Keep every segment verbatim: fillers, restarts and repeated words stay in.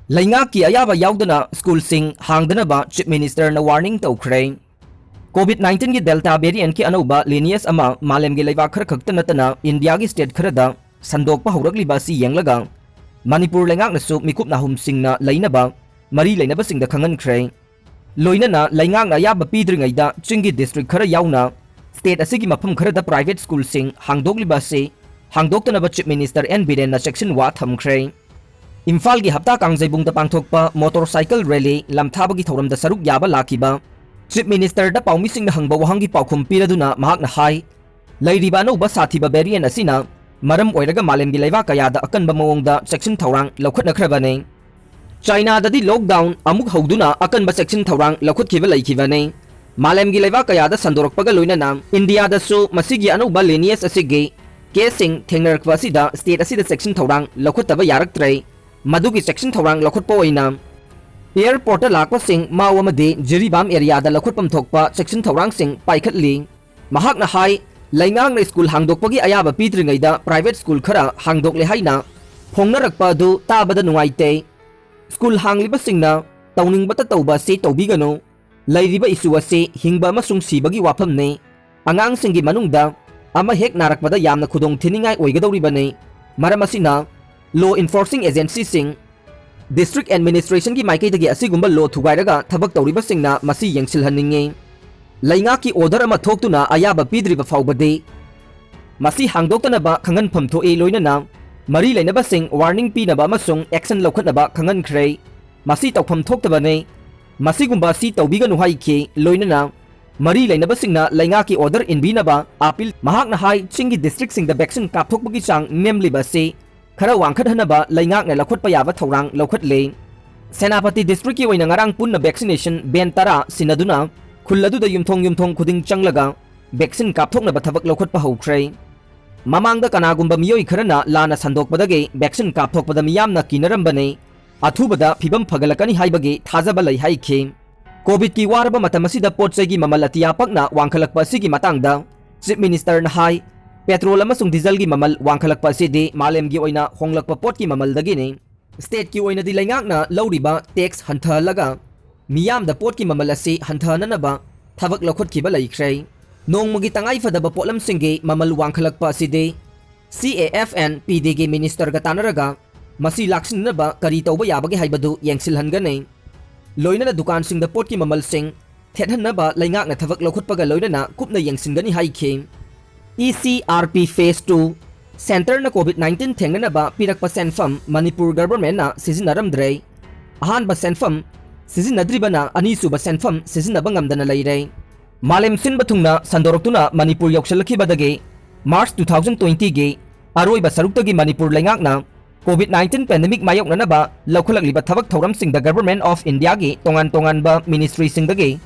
ꯂꯩꯉꯥꯛꯀꯤ ꯑꯌꯥꯕ ꯌꯥꯎꯗꯅ ꯁ꯭ꯀꯨꯜꯁꯤꯡ ꯍꯥꯡꯗꯅꯕ Chief Minister ꯅ warning ꯇꯧꯈ꯭ꯔꯦ꯫ COVID nineteen ꯒꯤ Delta variant ꯀꯤ ꯑꯅꯧꯕ lineage ꯑꯃ ꯃꯥꯂꯦꯝꯒꯤ ꯂꯩꯕꯥꯛ ꯈꯔ ꯈꯛꯇ ꯅꯠꯇꯅ ꯏꯟꯗꯤꯌꯥꯒꯤ state ꯈꯔꯗ ꯁꯟꯗꯣꯛꯄ ꯍꯧꯔꯛꯂꯤꯕ ꯑꯁꯤ ꯌꯦꯡꯂꯒ ꯃꯅꯤꯄꯨꯔ ꯂꯩꯉꯥꯛꯅꯁꯨ ꯃꯤꯀꯨꯞ ꯅꯥꯍꯨꯝꯁꯤꯡꯅ ꯂꯩꯅꯕ ꯃꯔꯤ ꯂꯩꯅꯕꯁꯤꯡꯗ ꯈꯪꯍꯟꯈ꯭ꯔꯦ꯫ ꯂꯣꯏꯅꯅ ꯂꯩꯉꯥꯛꯅ ꯑꯌꯥꯕ ꯄꯤꯗ꯭ꯔꯤꯉꯩꯗ ꯆꯤꯡꯒꯤ district ꯈꯔ ꯌꯥꯎꯅ state ꯑꯁꯤꯒꯤ ꯃꯐꯝ ꯈꯔꯗ private ꯁ꯭ꯀꯨꯜꯁꯤꯡ ꯍꯥꯡꯗꯣꯛꯂꯤꯕ ꯑꯁꯤ ꯍꯥꯡꯗꯣꯛꯇꯅꯕ Chief Minister N ꯕꯤꯔꯦꯟꯅ ꯆꯦꯛꯁꯤꯟ ꯋꯥ ꯊꯝꯈ꯭ꯔꯦ꯫ ꯏꯝꯐꯥꯜꯒꯤ ꯍꯞꯇꯥ ꯀꯥꯡꯖꯩꯕꯨꯡꯗ ꯄꯥꯡꯊꯣꯛꯄ motorcycle rally ꯂꯝꯊꯥꯕꯒꯤ ꯊꯧꯔꯝꯗ ꯁꯔꯨꯛ ꯌꯥꯕ ꯂꯥꯛꯈꯤꯕ Chief Minister ꯗ ꯄꯥꯎꯃꯤꯁꯤꯡꯅ ꯍꯪꯕ ꯋꯥꯍꯪꯒꯤ ꯄꯥꯎꯈꯨꯝ ꯄꯤꯔꯗꯨꯅ ꯃꯍꯥꯛꯅ ꯍꯥꯏ, ꯂꯩꯔꯤꯕ ꯑꯅꯧꯕ ꯁꯥꯊꯤꯕ variant ꯑꯁꯤꯅ ꯃꯔꯝ ꯑꯣꯏꯔꯒ ꯃꯥꯂꯦꯝꯒꯤ ꯂꯩꯕꯥꯛ ꯀꯌꯥꯗ ꯑꯀꯟꯕ ꯃꯑꯣꯡꯗ ꯆꯦꯛꯁꯤꯟ ꯊꯧꯔꯥꯡ ꯂꯧꯈꯠꯅꯈ꯭ꯔꯕꯅꯤ꯫ ꯆꯥꯏꯅꯥꯗꯗꯤ lockdown ꯑꯃꯨꯛ ꯍꯧꯗꯨꯅ ꯑꯀꯟꯕ ꯆꯦꯛꯁꯤꯟ ꯊꯧꯔꯥꯡ ꯂꯧꯈꯠꯈꯤꯕ ꯂꯩꯈꯤꯕꯅꯤ꯫ ꯃꯥꯂꯦꯝꯒꯤ ꯂꯩꯕꯥꯛ ꯀꯌꯥꯗ ꯁꯟꯗꯣꯔꯛꯄꯒ ꯂꯣꯏꯅꯅ ꯏꯟꯗꯤꯌꯥꯗꯁꯨ ꯃꯁꯤꯒꯤ ꯑꯅꯧꯕ lineage ꯑꯁꯤꯒꯤ case ꯁꯤꯡ ꯊꯦꯡꯅꯔꯛꯄ ꯑꯁꯤꯗ state ꯑꯁꯤꯗ ꯆꯦꯛꯁꯤꯟ ꯊꯧꯔꯥꯡ ꯂꯧꯈꯠꯇꯕ ꯌꯥꯔꯛꯇ꯭ꯔꯦ꯫ ꯃꯗꯨꯒꯤ ꯆꯦꯛꯁꯤꯟ ꯊꯧꯔꯥꯡ ꯂꯧꯈꯠꯄ ꯑꯣꯏꯅ airport ꯇ ꯂꯥꯛꯄꯁꯤꯡ ꯃꯥꯎ ꯑꯃꯗꯤ ꯖꯤꯔꯤꯕꯥꯝ area ꯗ ꯂꯧꯈꯠꯐꯝ ꯊꯣꯛꯄ ꯆꯦꯛꯁꯤꯟ ꯊꯧꯔꯥꯡꯁꯤꯡ ꯄꯥꯏꯈꯠꯂꯤ꯫ ꯃꯍꯥꯛꯅ ꯍꯥꯏ, ꯂꯩꯉꯥꯛꯅ ꯁ꯭ꯀꯨꯜ ꯍꯥꯡꯗꯣꯛꯄꯒꯤ ꯑꯌꯥꯕ ꯄꯤꯗ꯭ꯔꯤꯉꯩꯗ private ꯁ꯭ꯀꯨꯜ ꯈꯔ ꯍꯥꯡꯗꯣꯛꯂꯦ ꯍꯥꯏꯅ ꯐꯣꯡꯅꯔꯛꯄ ꯑꯗꯨ ꯇꯥꯕꯗ ꯅꯨꯡꯉꯥꯏꯇꯦ꯫ ꯁ꯭ꯀꯨꯜ ꯍꯥꯡꯂꯤꯕꯁꯤꯡꯅ ꯇꯧꯅꯤꯡꯕꯇ ꯇꯧꯕ ꯑꯁꯤ ꯇꯧꯕꯤꯒꯅꯨ꯫ ꯂꯩꯔꯤꯕ issue ꯑꯁꯤ ꯍꯤꯡꯕ ꯑꯃꯁꯨꯡ ꯁꯤꯕꯒꯤ ꯋꯥꯐꯝꯅꯤ꯫ ꯑꯉꯥꯡꯁꯤꯡꯒꯤ ꯃꯅꯨꯡꯗ ꯑꯃ ꯍꯦꯛ ꯅꯥꯔꯛꯄꯗ ꯌꯥꯝꯅ ꯈꯨꯗꯣꯡ ꯊꯤꯅꯤꯡꯉꯥꯏ ꯑꯣꯏꯒꯗꯧꯔꯤꯕꯅꯤ꯫ ꯃꯔꯝ ꯑꯁꯤꯅ law enforcing agency ꯁꯤꯡ, district administration ꯒꯤ ꯃꯥꯏꯀꯩꯗꯒꯤ ꯑꯁꯤꯒꯨꯝꯕ law ꯊꯨꯒꯥꯏꯔꯒ ꯊꯕꯛ ꯇꯧꯔꯤꯕꯁꯤꯡꯅ ꯃꯁꯤ ꯌꯦꯡꯁꯤꯜꯍꯟꯅꯤꯡꯉꯤ꯫ ꯂꯩꯉꯥꯛꯀꯤ order ꯑꯃ ꯊꯣꯛꯇꯨꯅ ꯑꯌꯥꯕ ꯄꯤꯗ꯭ꯔꯤꯕ ꯐꯥꯎꯕꯗꯤ ꯃꯁꯤ ꯍꯥꯡꯗꯣꯛꯇꯅꯕ ꯈꯪꯍꯟꯐꯝ ꯊꯣꯛꯏ, ꯂꯣꯏꯅꯅ ꯃꯔꯤ ꯂꯩꯅꯕꯁꯤꯡ warning ꯄꯤꯅꯕ ꯑꯃꯁꯨꯡ action ꯂꯧꯈꯠꯅꯕ ꯈꯪꯍꯟꯈ꯭ꯔꯦ꯫ ꯃꯁꯤ ꯇꯧꯐꯝ ꯊꯣꯛꯇꯕꯅꯤ꯫ ꯃꯁꯤꯒꯨꯝꯕ ꯑꯁꯤ ꯇꯧꯕꯤꯒꯅꯨ ꯍꯥꯏꯈꯤ, ꯂꯣꯏꯅꯅ ꯃꯔꯤ ꯂꯩꯅꯕꯁꯤꯡꯅ ꯂꯩꯉꯥꯛꯀꯤ order ꯏꯟꯕꯤꯅꯕ appeal꯫ ꯃꯍꯥꯛꯅ ꯍꯥꯏ, ꯆꯤꯡꯒꯤ district ꯁꯤꯡꯗ vaccine ꯀꯥꯞꯊꯣꯛꯄꯒꯤ ꯆꯥꯡ ꯅꯦꯝꯂꯤꯕ ꯑꯁꯤ ꯈꯔ ꯋꯥꯡꯈꯠꯍꯟꯅꯕ ꯂꯩꯉꯥꯛꯅ ꯂꯧꯈꯠꯄ ꯌꯥꯕ ꯊꯧꯔꯥꯡ ꯂꯧꯈꯠꯂꯦ꯫ ꯁꯦꯅꯥꯄꯇꯤ district ꯀꯤ ꯑꯣꯏꯅ ꯉꯔꯥꯡ ꯄꯨꯟꯅ vaccination van ꯇꯔꯥ ꯁꯤꯟꯅꯗꯨꯅ ꯈꯨꯜ ꯑꯗꯨꯗ ꯌꯨꯝꯊꯣꯡ ꯌꯨꯝꯊꯣꯡ ꯈꯨꯗꯤꯡ ꯆꯪꯂꯒ vaccine ꯀꯥꯞꯊꯣꯛꯅꯕ ꯊꯕꯛ ꯂꯧꯈꯠꯄ ꯍꯧꯈ꯭ꯔꯦ꯫ ꯃꯃꯥꯡꯗ ꯀꯅꯥꯒꯨꯝꯕ ꯃꯤꯑꯣꯏ ꯈꯔꯅ ꯂꯥꯟꯅ ꯁꯟꯗꯣꯛꯄꯗꯒꯤ vaccine ꯀꯥꯞꯊꯣꯛꯄꯗ ꯃꯤꯌꯥꯝꯅ ꯀꯤꯅꯔꯝꯕꯅꯤ꯫ ꯑꯊꯨꯕꯗ ꯐꯤꯕꯝ ꯐꯒꯠꯂꯛꯀꯅꯤ ꯍꯥꯏꯕꯒꯤ ꯊꯥꯖꯕ ꯂꯩ ꯍꯥꯏꯈꯤ꯫ COVID ꯀꯤ ꯋꯥꯔꯕ ꯃꯇꯝ ꯑꯁꯤꯗ ꯄꯣꯠ ꯆꯩꯒꯤ ꯃꯃꯜ ꯑꯇꯤꯌꯥ ꯄꯛꯅ ꯋꯥꯡꯈꯠꯂꯛꯄ ꯑꯁꯤꯒꯤ ꯃꯇꯥꯡꯗ Chief Minister ꯅ ꯍꯥꯏ, petrol ꯑꯃꯁꯨꯡ diesel ꯒꯤ ꯃꯃꯜ ꯋꯥꯡꯈꯠꯂꯛꯄ ꯑꯁꯤꯗꯤ ꯃꯥꯂꯦꯝꯒꯤ ꯑꯣꯏꯅ ꯍꯣꯡꯂꯛꯄ ꯄꯣꯠꯀꯤ ꯃꯃꯜꯗꯒꯤꯅꯤ꯫ Stateꯀꯤ ꯑꯣꯏꯅꯗꯤ ꯂꯩꯉꯥꯛꯅ ꯂꯧꯔꯤꯕ tax ꯍꯟꯊꯍꯜꯂꯒ ꯃꯤꯌꯥꯝꯗ ꯄꯣꯠꯀꯤ ꯃꯃꯜ ꯑꯁꯤ ꯍꯟꯊꯍꯟꯅꯅꯕ ꯊꯕꯛ ꯂꯧꯈꯠꯈꯤꯕ ꯂꯩꯈ꯭ꯔꯦ꯫ ꯅꯣꯡꯃꯒꯤ ꯇꯉꯥꯏ ꯐꯗꯕ ꯄꯣꯠꯂꯝꯁꯤꯡꯒꯤ ꯃꯃꯜ ꯋꯥꯡꯈꯠꯂꯛꯄ ꯑꯁꯤꯗꯤ C A F and P Dꯒꯤ ministerꯒ ꯇꯥꯟꯅꯔꯒ ꯃꯁꯤ ꯂꯥꯛꯁꯤꯟꯅꯅꯕ ꯀꯔꯤ ꯇꯧꯕ ꯌꯥꯕꯒꯦ ꯍꯥꯏꯕꯗꯨ ꯌꯦꯡꯁꯤꯜꯍꯟꯒꯅꯤ꯫ ꯂꯣꯏꯅꯅ ꯗꯨꯀꯥꯟꯁꯤꯡꯗ ꯄꯣꯠꯀꯤ ꯃꯃꯜꯁꯤꯡ ꯊꯦꯠꯍꯟꯅꯕ ꯂꯩꯉꯥꯛꯅ ꯊꯕꯛ ꯂꯧꯈꯠꯄꯒ ꯂꯣꯏꯅꯅ ꯀꯨꯞꯅ ꯌꯦꯡꯁꯤꯟꯒꯅꯤ ꯍꯥꯏꯈꯤ꯫ E C R P Phase two, Centreꯅ COVID nineteen ꯊꯦꯡꯅꯅꯕ ꯄꯤꯔꯛꯄ ꯁꯦꯟꯐꯝ ꯃꯅꯤꯄꯨꯔ governmentꯅ ꯁꯤꯖꯤꯟꯅꯔꯝꯗ꯭ꯔꯦ꯫ ꯑꯍꯥꯟꯕ ꯁꯦꯟꯐꯝ ꯁꯤꯖꯤꯟꯅꯗ꯭ꯔꯤꯕꯅ ꯑꯅꯤꯁꯨꯕ ꯁꯦꯟꯐꯝ ꯁꯤꯖꯤꯟꯅꯕ ꯉꯝꯗꯅ ꯂꯩꯔꯦ꯫ ꯃꯥꯂꯦꯝ ꯁꯤꯟꯕ ꯊꯨꯡꯅ ꯁꯟꯗꯣꯔꯛꯇꯨꯅ ꯃꯅꯤꯄꯨꯔ ꯌꯧꯁꯤꯜꯂꯛꯈꯤꯕꯗꯒꯤ March two thousand twentyꯒꯤ ꯑꯔꯣꯏꯕ ꯁꯔꯨꯛꯇꯒꯤ ꯃꯅꯤꯄꯨꯔ ꯂꯩꯉꯥꯛꯅ COVID nineteen pandemic ꯃꯥꯌꯣꯛꯅꯅꯕ ꯂꯧꯈꯠꯂꯛꯂꯤꯕ ꯊꯕꯛ ꯊꯧꯔꯝꯁꯤꯡꯗ Government of Indiaꯒꯤ ꯇꯣꯉꯥꯟ ꯇꯣꯉꯥꯟꯕ ministryꯁꯤꯡꯗꯒꯤ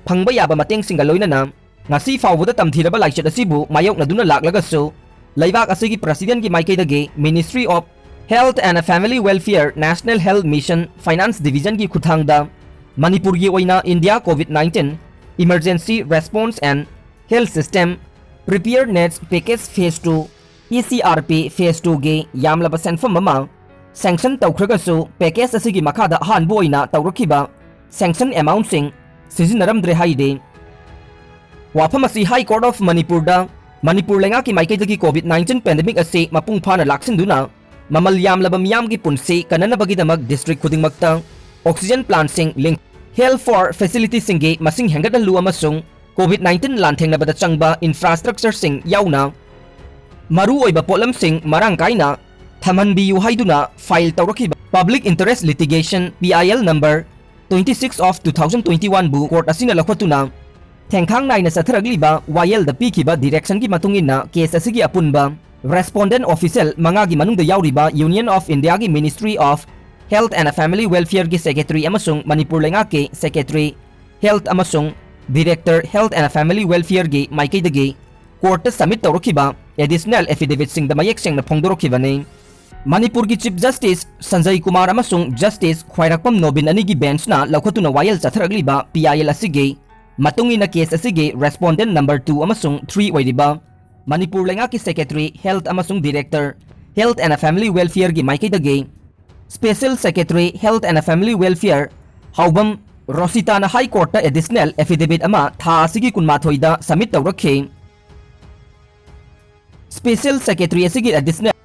ꯐꯪꯕ ꯌꯥꯕ ꯃꯇꯦꯡꯁꯤꯡꯒ ꯂꯣꯏꯅꯅ ꯉꯁꯤ ꯐꯥꯎꯕꯗ ꯇꯝꯊꯤꯔꯕ ꯂꯥꯏꯆꯠ ꯑꯁꯤꯕꯨ ꯃꯥꯌꯣꯛꯅꯗꯨꯅ ꯂꯥꯛꯂꯒꯁꯨ, ꯂꯩꯕꯥꯛ ꯑꯁꯤꯒꯤ Presidentꯀꯤ ꯃꯥꯏꯀꯩꯗꯒꯤ Ministry of Health and Family Welfare National Health Mission Finance Divisionꯒꯤ ꯈꯨꯠꯊꯥꯡꯗ ꯃꯅꯤꯄꯨꯔꯒꯤ ꯑꯣꯏꯅ India COVID nineteen Emergency Response and Health System Preparedness Package Phase two, E C R P Phase twoꯒꯤ ꯌꯥꯝꯂꯕ ꯁꯦꯟꯐꯝ ꯑꯃ sanction ꯇꯧꯈ꯭ꯔꯒꯁꯨ, package ꯑꯁꯤꯒꯤ ꯃꯈꯥꯗ ꯑꯍꯥꯟꯕ ꯑꯣꯏꯅ ꯇꯧꯔꯛꯈꯤꯕ sanction amountꯁꯤꯡ ꯁꯤꯖꯤꯟꯅꯔꯝꯗ꯭ꯔꯦ ꯍꯥꯏꯔꯤ꯫ ꯋꯥꯐꯝ ꯑꯁꯤ High Court of ꯃꯅꯤꯄꯨꯔꯗ ꯃꯅꯤꯄꯨꯔ ꯂꯩꯉꯥꯛꯀꯤ ꯃꯥꯏꯀꯩꯗꯒꯤ COVID nineteen pandemic ꯑꯁꯤ ꯃꯄꯨꯡ ꯐꯥꯅ ꯂꯥꯛꯁꯤꯟꯗꯨꯅ ꯃꯃꯜ ꯌꯥꯝꯂꯕ ꯃꯤꯌꯥꯝꯒꯤ ꯄꯨꯟꯁꯤ ꯀꯟꯅꯅꯕꯒꯤꯗꯃꯛ district ꯈꯨꯗꯤꯡꯃꯛꯇ oxygen plantꯁꯤꯡ ꯂꯤꯡ-, health for facilityꯁꯤꯡꯒꯤ ꯃꯁꯤꯡ ꯍꯦꯟꯒꯠꯍꯜꯂꯨ ꯑꯃꯁꯨꯡ COVID nineteen ꯂꯥꯟꯊꯦꯡꯅꯕꯗ ꯆꯪꯕ infrastructureꯁꯤꯡ ꯌꯥꯎꯅ ꯃꯔꯨꯑꯣꯏꯕ ꯄꯣꯠꯂꯝꯁꯤꯡ ꯃꯔꯥꯡ ꯀꯥꯏꯅ ꯊꯝꯍꯟꯕꯤꯌꯨ ꯍꯥꯏꯗꯨꯅ file ꯇꯧꯔꯛꯈꯤꯕ Public Interest Litigation, P I L number twenty six of two thousand twenty oneꯕꯨ court ꯑꯁꯤꯅ ꯂꯧꯈꯠꯇꯨꯅ ꯊꯦꯡꯈꯥꯡ ꯅꯥꯏꯅ ꯆꯠꯊꯔꯛꯂꯤꯕ ꯋꯥꯌꯦꯜꯗ ꯄꯤꯈꯤꯕ directionꯒꯤ ꯃꯇꯨꯡ ꯏꯟꯅ case ꯑꯁꯤꯒꯤ ꯑꯄꯨꯟꯕ respondent official ꯃꯉꯥꯒꯤ ꯃꯅꯨꯡꯗ ꯌꯥꯎꯔꯤꯕ Union of Indiaꯒꯤ Ministry of Health and Family Welfareꯒꯤ secretary ꯑꯃꯁꯨꯡ ꯃꯅꯤꯄꯨꯔ ꯂꯩꯉꯥꯛꯀꯤ secretary health ꯑꯃꯁꯨꯡ director health and family welfareꯒꯤ ꯃꯥꯏꯀꯩꯗꯒꯤ courtꯇ submit ꯇꯧꯔꯛꯈꯤꯕ additional affidavitꯁꯤꯡꯗ ꯃꯌꯦꯛ ꯁꯦꯡꯅ ꯐꯣꯡꯗꯣꯔꯛꯈꯤꯕꯅꯤ꯫ ꯃꯅꯤꯄꯨꯔꯒꯤ Chief Justice ꯁꯟꯖꯌ ꯀꯨꯃꯥꯔ ꯑꯃꯁꯨꯡ Justice ꯈ꯭ꯋꯥꯏꯔꯥꯛꯄꯝ ꯅꯣꯕꯤꯟ ꯑꯅꯤꯒꯤ benchꯅ ꯂꯧꯈꯠꯇꯨꯅ ꯋꯥꯌꯦꯜ ꯆꯠꯊꯔꯛꯂꯤꯕ P I L ꯑꯁꯤꯒꯤ ꯃꯇꯨꯡ ꯏꯟꯅ case ꯑꯁꯤꯒꯤ respondent number two ꯑꯃꯁꯨꯡ three ꯑꯣꯏꯔꯤꯕ ꯃꯅꯤꯄꯨꯔ ꯂꯩꯉꯥꯛꯀꯤ secretary health ꯑꯃꯁꯨꯡ director health and family welfareꯒꯤ ꯃꯥꯏꯀꯩꯗꯒꯤ Special Secretary Health and Family Welfare ꯍꯥꯎꯕꯝ ꯔꯣꯁꯤꯇꯥꯅ High Courtꯇ additional affidavit ꯑꯃ ꯊꯥ ꯑꯁꯤꯒꯤ ꯀꯨꯟꯃꯥꯊꯣꯏꯗ submit ꯇꯧꯔꯛꯈꯤ꯫ Special Secretary ꯑꯁꯤꯒꯤ additional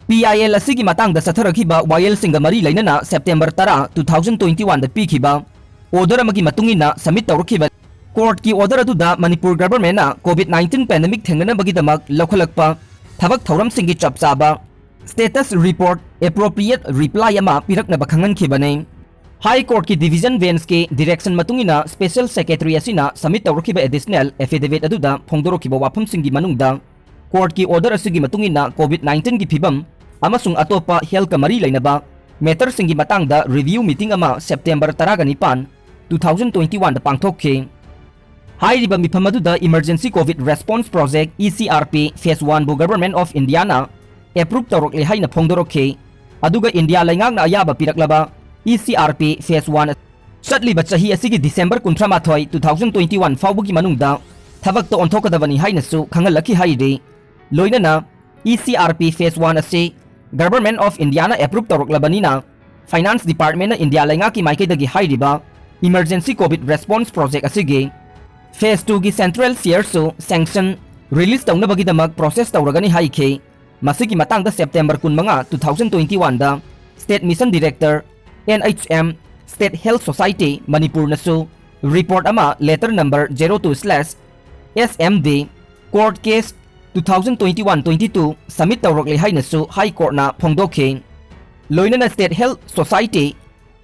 PIL ꯑꯁꯤꯒꯤ ꯃꯇꯥꯡꯗ ꯆꯠꯊꯔꯛꯈꯤꯕ ꯋꯥꯌꯦꯜꯁꯤꯡꯒ ꯃꯔꯤ ꯂꯩꯅꯅ September ꯇꯔꯥ, two thousand twenty-oneꯗ ꯄꯤꯈꯤꯕ order ꯑꯃꯒꯤ ꯃꯇꯨꯡ ꯏꯟꯅ submit ꯇꯧꯔꯛꯈꯤꯕ courtꯀꯤ order ꯑꯗꯨꯗ ꯃꯅꯤꯄꯨꯔ governmentꯅ COVID nineteen pandemic ꯊꯦꯡꯅꯅꯕꯒꯤꯗꯃꯛ ꯂꯧꯈꯠꯂꯛꯄ ꯊꯕꯛ ꯊꯧꯔꯝꯁꯤꯡꯒꯤ ꯆꯞ ꯆꯥꯕ status report, appropriate reply ꯑꯃ ꯄꯤꯔꯛꯅꯕ ꯈꯪꯍꯟꯈꯤꯕꯅꯤ꯫ High Courtꯀꯤ division benchꯀꯤ direction ꯃꯇꯨꯡ ꯏꯟꯅ Special Secretary ꯑꯁꯤꯅ submit ꯇꯧꯔꯛꯈꯤꯕ additional affidavit ꯑꯗꯨꯗ ꯐꯣꯡꯗꯣꯔꯛꯈꯤꯕ ꯋꯥꯐꯝꯁꯤꯡꯒꯤ ꯃꯅꯨꯡꯗ courtꯀꯤ order ꯑꯁꯤꯒꯤ ꯃꯇꯨꯡ ꯏꯟꯅ COVID nineteenꯒꯤ ꯐꯤꯕꯝ ꯑꯃꯁꯨꯡ ꯑꯇꯣꯞꯄ healthꯀ ꯃꯔꯤ ꯂꯩꯅꯕ matterꯁꯤꯡꯒꯤ ꯃꯇꯥꯡꯗ review meeting ꯑꯃ September ꯇꯔꯥꯒ ꯅꯤꯄꯥꯟ, two thousand twenty-oneꯗ ꯄꯥꯡꯊꯣꯛꯈꯤ꯫ ꯍꯥꯏꯔꯤꯕ ꯃꯤꯐꯝ ꯑꯗꯨꯗ Emergency COVID Response Project, ECRP, Phase Oneꯕꯨ Government of Indiaꯅ approve ꯇꯧꯔꯛꯂꯦ ꯍꯥꯏꯅ ꯐꯣꯡꯗꯣꯔꯛꯈꯤ꯫ ꯑꯗꯨꯒ ꯏꯟꯗꯤꯌꯥ ꯂꯩꯉꯥꯛꯅ ꯑꯌꯥꯕ ꯄꯤꯔꯛꯂꯕ ECRP Phase One ꯆꯠꯂꯤꯕ ꯆꯍꯤ ꯑꯁꯤꯒꯤ December ꯀꯨꯟꯊ꯭ꯔꯥ ꯃꯥꯊꯣꯏ, two thousand twenty-one ꯐꯥꯎꯕꯒꯤ ꯃꯅꯨꯡꯗ ꯊꯕꯛꯇ ꯑꯣꯟꯊꯣꯛꯀꯗꯕꯅꯤ ꯍꯥꯏꯅꯁꯨ ꯈꯪꯍꯜꯂꯛꯈꯤ ꯍꯥꯏꯔꯤ꯫ ꯂꯣꯏꯅꯅ ECRP Phase One ꯑꯁꯤ Government of Indiaꯅ approve ꯇꯧꯔꯛꯂꯕꯅꯤꯅ, Finance Departmentꯅ ꯏꯟꯗꯤꯌꯥ ꯂꯩꯉꯥꯛꯀꯤ ꯃꯥꯏꯀꯩꯗꯒꯤ ꯍꯥꯏꯔꯤꯕ Emergency COVID Response Project ꯑꯁꯤꯒꯤ Phase Twoꯒꯤ central shareꯁꯨ sanction release ꯇꯧꯅꯕꯒꯤꯗꯃꯛ process ꯇꯧꯔꯒꯅꯤ ꯍꯥꯏꯈꯤ꯫ ꯃꯁꯤꯒꯤ ꯃꯇꯥꯡꯗ September ꯀꯨꯟꯃꯉꯥ, two thousand twenty-oneꯗ State Mission Director, NHM, State Health Society, ꯃꯅꯤꯄꯨꯔꯅꯁꯨ report ꯑꯃ letter number zero two slash S M D court case two thousand twenty-one twenty-two submit ꯇꯧꯔꯛꯂꯦ ꯍꯥꯏꯅꯁꯨ High Courtꯅ ꯐꯣꯡꯗꯣꯛꯈꯤ꯫ ꯂꯣꯏꯅꯅ State Health Society,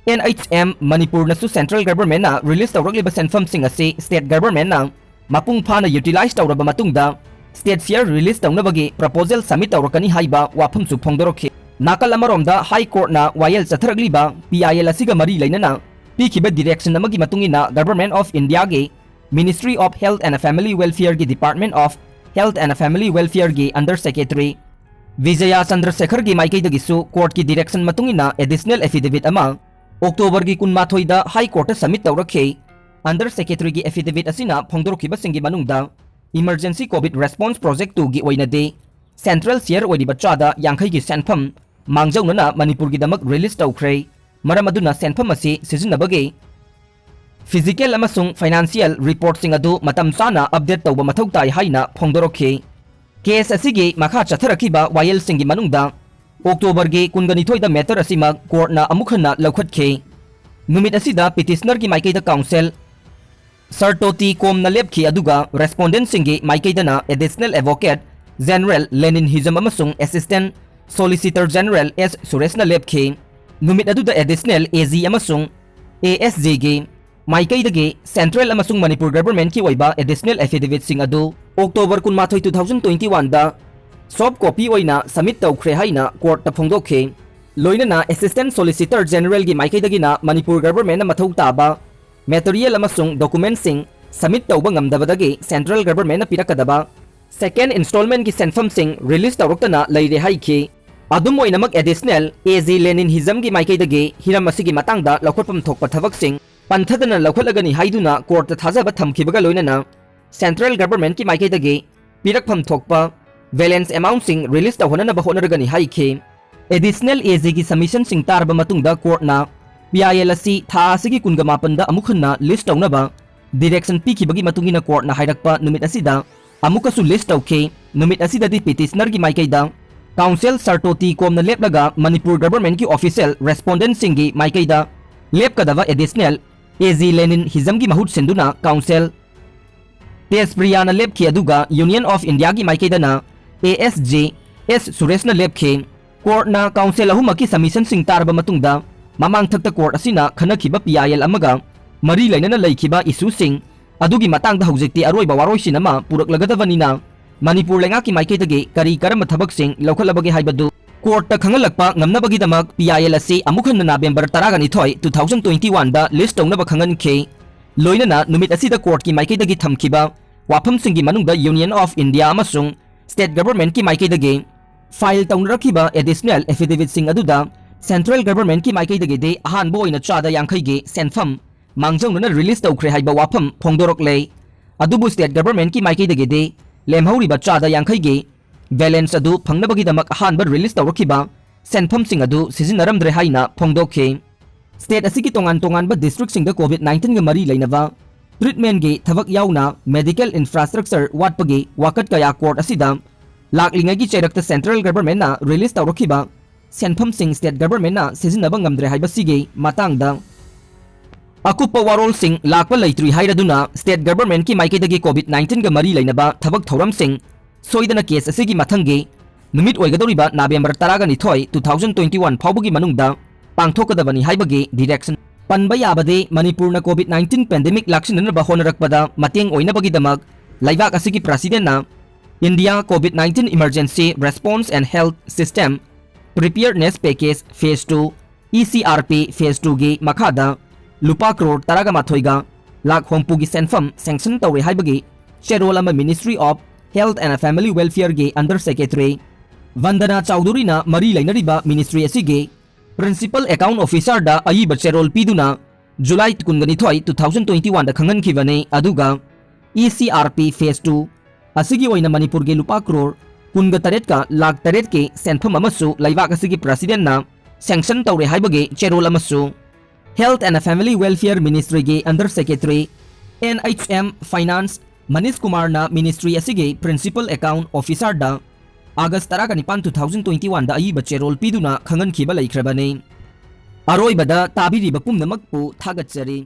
NHM, ꯃꯅꯤꯄꯨꯔꯅꯁꯨ central governmentꯅ release ꯇꯧꯔꯛꯂꯤꯕ ꯁꯦꯟꯐꯝꯁꯤꯡ ꯑꯁꯤ state governmentꯅ ꯃꯄꯨꯡ ꯐꯥꯅ utilize ꯇꯧꯔꯕ ꯃꯇꯨꯡꯗ state share release ꯇꯧꯅꯕꯒꯤ proposal submit ꯇꯧꯔꯛꯀꯅꯤ ꯍꯥꯏꯕ ꯋꯥꯐꯝꯁꯨ ꯐꯣꯡꯗꯣꯔꯛꯈꯤ꯫ ꯅꯥꯀꯜ ꯑꯃꯔꯣꯝꯗ High Courtꯅ ꯋꯥꯌꯦꯜ ꯆꯠꯊꯔꯛꯂꯤꯕ PIL ꯑꯁꯤꯒ ꯃꯔꯤ ꯂꯩꯅꯅ ꯄꯤꯈꯤꯕ direction ꯑꯃꯒꯤ ꯃꯇꯨꯡ ꯏꯟꯅ Government of Indiaꯒꯤ Ministry of Health and Family Welfareꯒꯤ Department of Health and Family Welfareꯒꯤ Under Secretary Bijay ꯆꯟꯗ꯭ꯔꯁꯦꯈꯔꯒꯤ ꯃꯥꯏꯀꯩꯗꯒꯤꯁꯨ courtꯀꯤ direction ꯃꯇꯨꯡ ꯏꯟꯅ additional affidavit ꯑꯃ Octoberꯒꯤ ꯀꯨꯟꯃꯥꯊꯣꯏꯗ High Courtꯇ submit ꯇꯧꯔꯛꯈꯤ꯫ Under Secretaryꯒꯤ affidavit ꯑꯁꯤꯅ ꯐꯣꯡꯗꯣꯔꯛꯈꯤꯕꯁꯤꯡꯒꯤ ꯃꯅꯨꯡꯗ Emergency COVID Response Project Twoꯒꯤ ꯑꯣꯏꯅꯗꯤ central share ꯑꯣꯏꯔꯤꯕ ꯆꯥꯗ ꯌꯥꯡꯈꯩꯒꯤ ꯁꯦꯟꯐꯝ ꯃꯥꯡꯖꯧꯅꯅ ꯃꯅꯤꯄꯨꯔꯒꯤꯗꯃꯛ ꯔꯤꯂꯤꯖ ꯇꯧꯈ꯭ꯔꯦ꯫ ꯃꯔꯝ ꯑꯗꯨꯅ ꯁꯦꯟꯐꯝ ꯑꯁꯤ ꯁꯤꯖꯤꯟꯅꯕꯒꯤ ꯐꯤꯖꯤꯀꯦꯜ ꯑꯃꯁꯨꯡ ꯐꯥꯏꯅꯥꯟꯁꯤꯌꯦꯜ ꯔꯤꯄꯣꯔꯠꯁꯤꯡ ꯑꯗꯨ ꯃꯇꯝ ꯆꯥꯅ ꯑꯞꯗꯦꯠ ꯇꯧꯕ ꯃꯊꯧ ꯇꯥꯏ ꯍꯥꯏꯅ ꯐꯣꯡꯗꯣꯔꯛꯈꯤ꯫ ꯀꯦꯁ ꯑꯁꯤꯒꯤ ꯃꯈꯥ ꯆꯠꯊꯔꯛꯈꯤꯕ ꯋꯥꯌꯦꯜꯁꯤꯡꯒꯤ ꯃꯅꯨꯡꯗ ꯑꯣꯛꯇꯣꯕꯔꯒꯤ ꯀꯨꯟꯒꯅꯤꯊꯣꯏꯗ ꯃꯦꯇꯔ ꯑꯁꯤꯃꯛ ꯀꯣꯔꯠꯅ ꯑꯃꯨꯛ ꯍꯟꯅ ꯂꯧꯈꯠꯈꯤ꯫ ꯅꯨꯃꯤꯠ ꯑꯁꯤꯗ ꯄꯤꯇꯤꯁꯅꯔꯒꯤ ꯃꯥꯏꯀꯩꯗ ꯀꯥꯎꯟꯁꯤꯜ ꯁꯔꯇꯣꯇꯤ ꯀꯣꯝꯅ ꯂꯦꯞꯈꯤ, ꯑꯗꯨꯒ ꯔꯦꯁꯄꯣꯟꯗꯦꯟꯠꯁꯤꯡꯒꯤ ꯃꯥꯏꯀꯩꯗꯅ ꯑꯦꯗꯤꯁꯅꯦꯜ ꯑꯦꯗꯚꯣꯀꯦꯠ ꯖꯦꯅꯔꯦꯜ ꯂꯦꯅꯤꯟ ꯍꯤꯖꯝ ꯑꯃꯁꯨꯡ ꯑꯦꯁꯤꯁꯇꯦꯟꯠ ꯁꯣꯂꯤꯁꯤꯇꯔ ꯖꯦꯅꯔꯦꯜ ꯑꯦꯁ ꯁꯨꯔꯦꯁꯅ ꯂꯦꯞꯈꯤ꯫ ꯅꯨꯃꯤꯠ ꯑꯗꯨꯗ ꯑꯦꯗꯤꯁꯅꯦꯜ ꯑꯦ ꯖꯤ ꯑꯃꯁꯨꯡ ꯑꯦ ꯑꯦꯁ ꯖꯤꯒꯤ ꯃꯥꯏꯀꯩꯗꯒꯤ ꯁꯦꯟꯇ꯭ꯔꯦꯜ ꯑꯃꯁꯨꯡ ꯃꯅꯤꯄꯨꯔ ꯒꯚꯔꯟꯃꯦꯟꯠꯀꯤ ꯑꯣꯏꯕ ꯑꯦꯗꯤꯁꯅꯦꯜ ꯑꯦꯐꯤꯗꯦꯚꯤꯠꯁꯤꯡ ꯑꯗꯨ ꯑꯣꯛꯇꯣꯕꯔ ꯀꯨꯟꯃꯥꯊꯣꯏ, two thousand twenty one ꯗ ꯁꯣꯐꯠ ꯀꯣꯄꯤ ꯑꯣꯏꯅ ꯁꯕꯃꯤꯠ ꯇꯧꯈ꯭ꯔꯦ ꯍꯥꯏꯅ ꯀꯣꯔꯠꯇ ꯐꯣꯡꯗꯣꯛꯈꯤ꯫ ꯂꯣꯏꯅꯅ ꯑꯦꯁꯤꯁꯇꯦꯟꯠ ꯁꯣꯂꯤꯁꯤꯇꯔ ꯖꯦꯅꯔꯦꯜꯒꯤ ꯃꯥꯏꯀꯩꯗꯒꯤꯅ ꯃꯅꯤꯄꯨꯔ ꯒꯚꯔꯟꯃꯦꯟꯠꯅ ꯃꯊꯧ ꯇꯥꯕ ꯃꯦꯇꯔꯤꯌꯦꯜ ꯑꯃꯁꯨꯡ ꯗꯣꯀꯨꯃꯦꯟꯠꯁꯤꯡ ꯁꯕꯃꯤꯠ ꯇꯧꯕ ꯉꯝꯗꯕꯗꯒꯤ ꯁꯦꯟꯇ꯭ꯔꯦꯜ ꯒꯚꯔꯟꯃꯦꯟꯠꯅ ꯄꯤꯔꯛꯀꯗꯕ ꯁꯦꯀꯦꯟꯗ ꯏꯟꯁꯇꯣꯜꯃꯦꯟꯠꯀꯤ ꯁꯦꯟꯐꯝꯁꯤꯡ ꯔꯤꯂꯤꯖ ꯇꯧꯔꯛꯇꯅ ꯂꯩꯔꯦ ꯍꯥꯏꯈꯤ꯫ ꯑꯗꯨꯝ ꯑꯣꯏꯅꯃꯛ, ꯑꯦꯗꯤꯁꯅꯦꯜ ꯑꯦ ꯖꯤ ꯂꯦꯅꯤꯟ ꯍꯤꯖꯝꯒꯤ ꯃꯥꯏꯀꯩꯗꯒꯤ ꯍꯤꯔꯝ ꯑꯁꯤꯒꯤ ꯃꯇꯥꯡꯗ ꯂꯧꯈꯠꯐꯝ ꯊꯣꯛꯄ ꯊꯕꯛꯁꯤꯡ ꯄꯟꯊꯗꯅ ꯂꯧꯈꯠꯂꯒꯅꯤ ꯍꯥꯏꯗꯨꯅ ꯀꯣꯔꯠꯇ ꯊꯥꯖꯕ ꯊꯝꯈꯤꯕꯒ ꯂꯣꯏꯅꯅ ꯁꯦꯟꯇ꯭ꯔꯦꯜ ꯒꯚꯔꯟꯃꯦꯟꯠꯀꯤ ꯃꯥꯏꯀꯩꯗꯒꯤ ꯄꯤꯔꯛꯐꯝ ꯊꯣꯛꯄ ꯕꯦꯂꯦꯟꯁ ꯑꯦꯃꯥꯎꯟꯠꯁꯤꯡ ꯔꯤꯂꯤꯖ ꯇꯧꯍꯟꯅꯅꯕ ꯍꯣꯠꯅꯔꯒꯅꯤ ꯍꯥꯏꯈꯤ꯫ ꯑꯦꯗꯤꯁꯅꯦꯜ ꯑꯦ ꯖꯤꯒꯤ ꯁꯕꯃꯤꯁꯟꯁꯤꯡ ꯇꯥꯔꯕ ꯃꯇꯨꯡꯗ ꯀꯣꯔꯠꯅ ꯄꯤ ꯑꯥꯏ ꯑꯦꯜ ꯑꯁꯤ ꯊꯥ ꯑꯁꯤꯒꯤ ꯀꯨꯟꯒ ꯃꯥꯄꯟꯗ ꯑꯃꯨꯛ ꯍꯟꯅ ꯂꯤꯁ ꯇꯧꯅꯕ ꯗꯤꯔꯦꯛꯁꯟ ꯄꯤꯈꯤꯕꯒꯤ ꯃꯇꯨꯡ ꯏꯟꯅ ꯀꯣꯔꯠꯅ ꯍꯥꯏꯔꯛꯄ ꯅꯨꯃꯤꯠ ꯑꯁꯤꯗ ꯑꯃꯨꯛꯀꯁꯨ ꯂꯤꯁ ꯇꯧꯈꯤ꯫ ꯅꯨꯃꯤꯠ ꯑꯁꯤꯗꯗꯤ ꯄꯤꯇꯤꯁꯅꯔꯒꯤ ꯃꯥꯏꯀꯩꯗ ꯀꯥꯎꯟꯁꯤꯜ ꯁꯔꯇꯣꯇꯤ ꯀꯣꯝꯅ ꯂꯦꯞꯂꯒ ꯃꯅꯤꯄꯨꯔ ꯒꯚꯔꯟꯃꯦꯟꯠꯀꯤ ꯑꯣꯐꯤꯁꯤꯌꯦꯜ ꯔꯦꯁꯄꯣꯟꯗꯦꯟꯠꯁꯤꯡꯒꯤ ꯃꯥꯏꯀꯩꯗ ꯂꯦꯞꯀꯗꯕ ꯑꯦꯗꯤꯁꯅꯦꯜ ꯑꯦ ꯖꯤ ꯂꯦꯅꯤꯟ ꯍꯤꯖꯝꯒꯤ ꯃꯍꯨꯠ ꯁꯤꯟꯗꯨꯅ ꯀꯥꯎꯟꯁꯤꯜ ꯇꯦꯖꯄ꯭ꯔꯤꯌꯥꯅ ꯂꯦꯞꯈꯤ, ꯑꯗꯨꯒ ꯌꯨꯅꯤꯌꯟ ꯑꯣꯐ ꯏꯟꯗꯤꯌꯥꯒꯤ ꯃꯥꯏꯀꯩꯗꯅ A S G S ꯁꯨꯔꯦꯁꯅ ꯂꯦꯞꯈꯤ꯫ ꯀꯣꯔꯠꯅ council ꯑꯍꯨꯝꯃꯛꯀꯤ ꯁꯕꯃꯤꯁꯟꯁꯤꯡ ꯇꯥꯔꯕ ꯃꯇꯨꯡꯗ, ꯃꯃꯥꯡꯊꯛꯇ ꯀꯣꯔꯠ ꯑꯁꯤꯅ ꯈꯟꯅꯈꯤꯕ ꯄꯤ ꯑꯥꯏ ꯑꯦꯜ ꯑꯃꯒ ꯃꯔꯤ ꯂꯩꯅꯅ ꯂꯩꯈꯤꯕ ꯏꯁꯨꯁꯤꯡ ꯑꯗꯨꯒꯤ ꯃꯇꯥꯡꯗ ꯍꯧꯖꯤꯛꯇꯤ ꯑꯔꯣꯏꯕ ꯋꯥꯔꯣꯏꯁꯤꯟ ꯑꯃ ꯄꯨꯔꯛꯂꯒꯗꯕꯅꯤꯅ, ꯃꯅꯤꯄꯨꯔ ꯂꯩꯉꯥꯛꯀꯤ ꯃꯥꯏꯀꯩꯗꯒꯤ ꯀꯔꯤ ꯀꯔꯝꯕ ꯊꯕꯛꯁꯤꯡ ꯂꯧꯈꯠꯂꯕꯒꯦ ꯍꯥꯏꯕꯗꯨ ꯀꯣꯔꯠꯇ ꯈꯪꯍꯜꯂꯛꯄ ꯉꯝꯅꯕꯒꯤꯗꯃꯛ ꯄꯤ ꯑꯥꯏ ꯑꯦꯜ ꯑꯁꯤ ꯑꯃꯨꯛ ꯍꯟꯅ ꯅꯕꯦꯝꯕꯔ ꯇꯔꯥꯒ ꯅꯤꯊꯣꯏ, two thousand twenty one ꯗ ꯂꯤꯁ ꯇꯧꯅꯕ ꯈꯪꯍꯟꯈꯤ꯫ ꯂꯣꯏꯅꯅ ꯅꯨꯃꯤꯠ ꯑꯁꯤꯗ ꯀꯣꯔꯠꯀꯤ ꯃꯥꯏꯀꯩꯗꯒꯤ ꯊꯝꯈꯤꯕ ꯋꯥꯐꯝꯁꯤꯡꯒꯤ ꯃꯅꯨꯡꯗ ꯌꯨꯅꯤꯌꯟ ꯑꯣꯐ ꯏꯟꯗꯤꯌꯥ ꯑꯃꯁꯨꯡ ꯁ꯭ꯇꯦꯠ ꯒꯚꯔꯟꯃꯦꯟꯠꯀꯤ ꯃꯥꯏꯀꯩꯗꯒꯤ ꯐꯥꯏꯜ ꯇꯧꯅꯔꯛꯈꯤꯕ ꯑꯦꯗꯤꯁꯅꯦꯜ ꯑꯦꯐꯤꯗꯦꯚꯤꯠꯁꯤꯡ ꯑꯗꯨꯗ ꯁꯦꯟꯇ꯭ꯔꯦꯜ ꯒꯚꯔꯟꯃꯦꯟꯠꯀꯤ ꯃꯥꯏꯀꯩꯗꯒꯤꯗꯤ ꯑꯍꯥꯟꯕ ꯑꯣꯏꯅ ꯆꯥꯗ ꯌꯥꯡꯈꯩꯒꯤ ꯁꯦꯟꯐꯝ ꯃꯥꯡꯖꯧꯅꯅ ꯔꯤꯂꯤꯖ ꯇꯧꯈ꯭ꯔꯦ ꯍꯥꯏꯕ ꯋꯥꯐꯝ ꯐꯣꯡꯗꯣꯔꯛꯂꯦ꯫ ꯑꯗꯨꯕꯨ ꯁ꯭ꯇꯦꯠ ꯒꯚꯔꯟꯃꯦꯟꯠꯀꯤ ꯃꯥꯏꯀꯩꯗꯒꯤꯗꯤ ꯂꯦꯝꯍꯧꯔꯤꯕ ꯆꯥꯗ ꯌꯥꯡꯈꯩꯒꯤ ꯕꯦꯂꯦꯟꯁ ꯑꯗꯨ ꯐꯪꯅꯕꯒꯤꯗꯃꯛ ꯑꯍꯥꯟꯕ ꯔꯤꯂꯤꯖ ꯇꯧꯔꯛꯈꯤꯕ ꯁꯦꯟꯐꯝꯁꯤꯡ ꯑꯗꯨ ꯁꯤꯖꯤꯟꯅꯔꯝꯗ꯭ꯔꯦ ꯍꯥꯏꯅ ꯐꯣꯡꯗꯣꯛꯈꯤ꯫ State ꯑꯁꯤꯒꯤ ꯇꯣꯉꯥꯟ ꯇꯣꯉꯥꯟꯕ districtꯁꯤꯡꯗ COVID nineteenꯒ ꯃꯔꯤ ꯂꯩꯅꯕ treatmentꯒꯤ ꯊꯕꯛ ꯌꯥꯎꯅ medical infrastructure ꯋꯥꯠꯄꯒꯤ ꯋꯥꯀꯠ ꯀꯌꯥ court ꯑꯁꯤꯗ ꯂꯥꯛꯂꯤꯉꯩꯒꯤ ꯆꯩꯔꯛꯇ central governmentꯅ release ꯇꯧꯔꯛꯈꯤꯕ ꯁꯦꯟꯐꯝꯁꯤꯡ state governmentꯅ ꯁꯤꯖꯤꯟꯅꯕ ꯉꯝꯗ꯭ꯔꯦ ꯍꯥꯏꯕꯁꯤꯒꯤ ꯃꯇꯥꯡꯗ ꯑꯀꯨꯞꯄ ꯋꯥꯔꯣꯜꯁꯤꯡ ꯂꯥꯛꯄ ꯂꯩꯇ꯭ꯔꯤ ꯍꯥꯏꯔꯗꯨꯅ state governmentꯀꯤ ꯃꯥꯏꯀꯩꯗꯒꯤ COVID nineteenꯒ ꯃꯔꯤ ꯂꯩꯅꯕ ꯊꯕꯛ ꯊꯧꯔꯝꯁꯤꯡ ꯁꯣꯏꯗꯅ case ꯑꯁꯤꯒꯤ ꯃꯊꯪꯒꯤ ꯅꯨꯃꯤꯠ ꯑꯣꯏꯒꯗꯧꯔꯤꯕ November ꯇꯔꯥꯅꯤꯊꯣꯏ, two thousand twenty-one ꯐꯥꯎꯕꯒꯤ ꯃꯅꯨꯡꯗ ꯄꯥꯡꯊꯣꯛꯀꯗꯕꯅꯤ ꯍꯥꯏꯕꯒꯤ direction꯫ ꯄꯟꯕ ꯌꯥꯕꯗꯤ, ꯃꯅꯤꯄꯨꯔꯅ COVID nineteen pandemic ꯂꯥꯛꯁꯤꯟꯅꯅꯕ ꯍꯣꯠꯅꯔꯛꯄꯗ ꯃꯇꯦꯡ ꯑꯣꯏꯅꯕꯒꯤꯗꯃꯛ ꯂꯩꯕꯥꯛ ꯑꯁꯤꯒꯤ presidentꯅ India COVID nineteen Emergency Response and Health System Preparedness Package Phase two, E C R P Phase twoꯒꯤ ꯃꯈꯥꯗ ꯂꯨꯄꯥ ꯀ꯭ꯔꯣꯔ ꯇꯔꯥꯒ ꯃꯥꯊꯣꯏꯒ ꯂꯥꯛ ꯍꯨꯝꯐꯨꯒꯤ ꯁꯦꯟꯐꯝ sanction ꯇꯧꯔꯦ ꯍꯥꯏꯕꯒꯤ ꯆꯦꯔꯣꯜ ꯑꯃ Ministry of Health and Family Welfareꯒꯤ Under Secretary ꯚꯟꯗꯅꯥ ꯆꯧꯙꯨꯔꯤꯅ ꯃꯔꯤ ꯂꯩꯅꯔꯤꯕ ministry ꯑꯁꯤꯒꯤ Principal Account Officerꯗ ꯑꯏꯕ ꯆꯦꯔꯣꯜ ꯄꯤꯗꯨꯅ July ꯀꯨꯟꯒ ꯅꯤꯊꯣꯏ, two thousand twenty-oneꯗ ꯈꯪꯍꯟꯈꯤꯕꯅꯤ꯫ ꯑꯗꯨꯒ E C R P Phase two ꯑꯁꯤꯒꯤ ꯑꯣꯏꯅ ꯃꯅꯤꯄꯨꯔꯒꯤ ꯂꯨꯄꯥ ꯀ꯭ꯔꯣꯔ ꯀꯨꯟꯒ ꯇꯔꯦꯠꯀ ꯂꯥꯛ ꯇꯔꯦꯠꯀꯤ ꯁꯦꯟꯐꯝ ꯑꯃꯁꯨ ꯂꯩꯕꯥꯛ ꯑꯁꯤꯒꯤ presidentꯅ sanction ꯇꯧꯔꯦ ꯍꯥꯏꯕꯒꯤ ꯆꯦꯔꯣꯜ ꯑꯃꯁꯨ꯫ Health and Family Welfare Ministryꯒꯤ Under Secretary N H M Finance Manish ꯀꯨꯃꯥꯔꯅ ministry ꯑꯁꯤꯒꯤ Principal Account Officerꯗ August ꯇꯔꯥꯒ ꯅꯤꯄꯥꯟ, two thousand twenty-oneꯗ ꯑꯏꯕ ꯆꯦꯔꯣꯜ ꯄꯤꯗꯨꯅ ꯈꯪꯍꯟꯈꯤꯕ ꯂꯩꯈ꯭ꯔꯕꯅꯤ꯫ ꯑꯔꯣꯏꯕꯗ ꯇꯥꯕꯤꯔꯤꯕ ꯄꯨꯝꯅꯃꯛꯄꯨ ꯊꯥꯒꯠꯆꯔꯤ꯫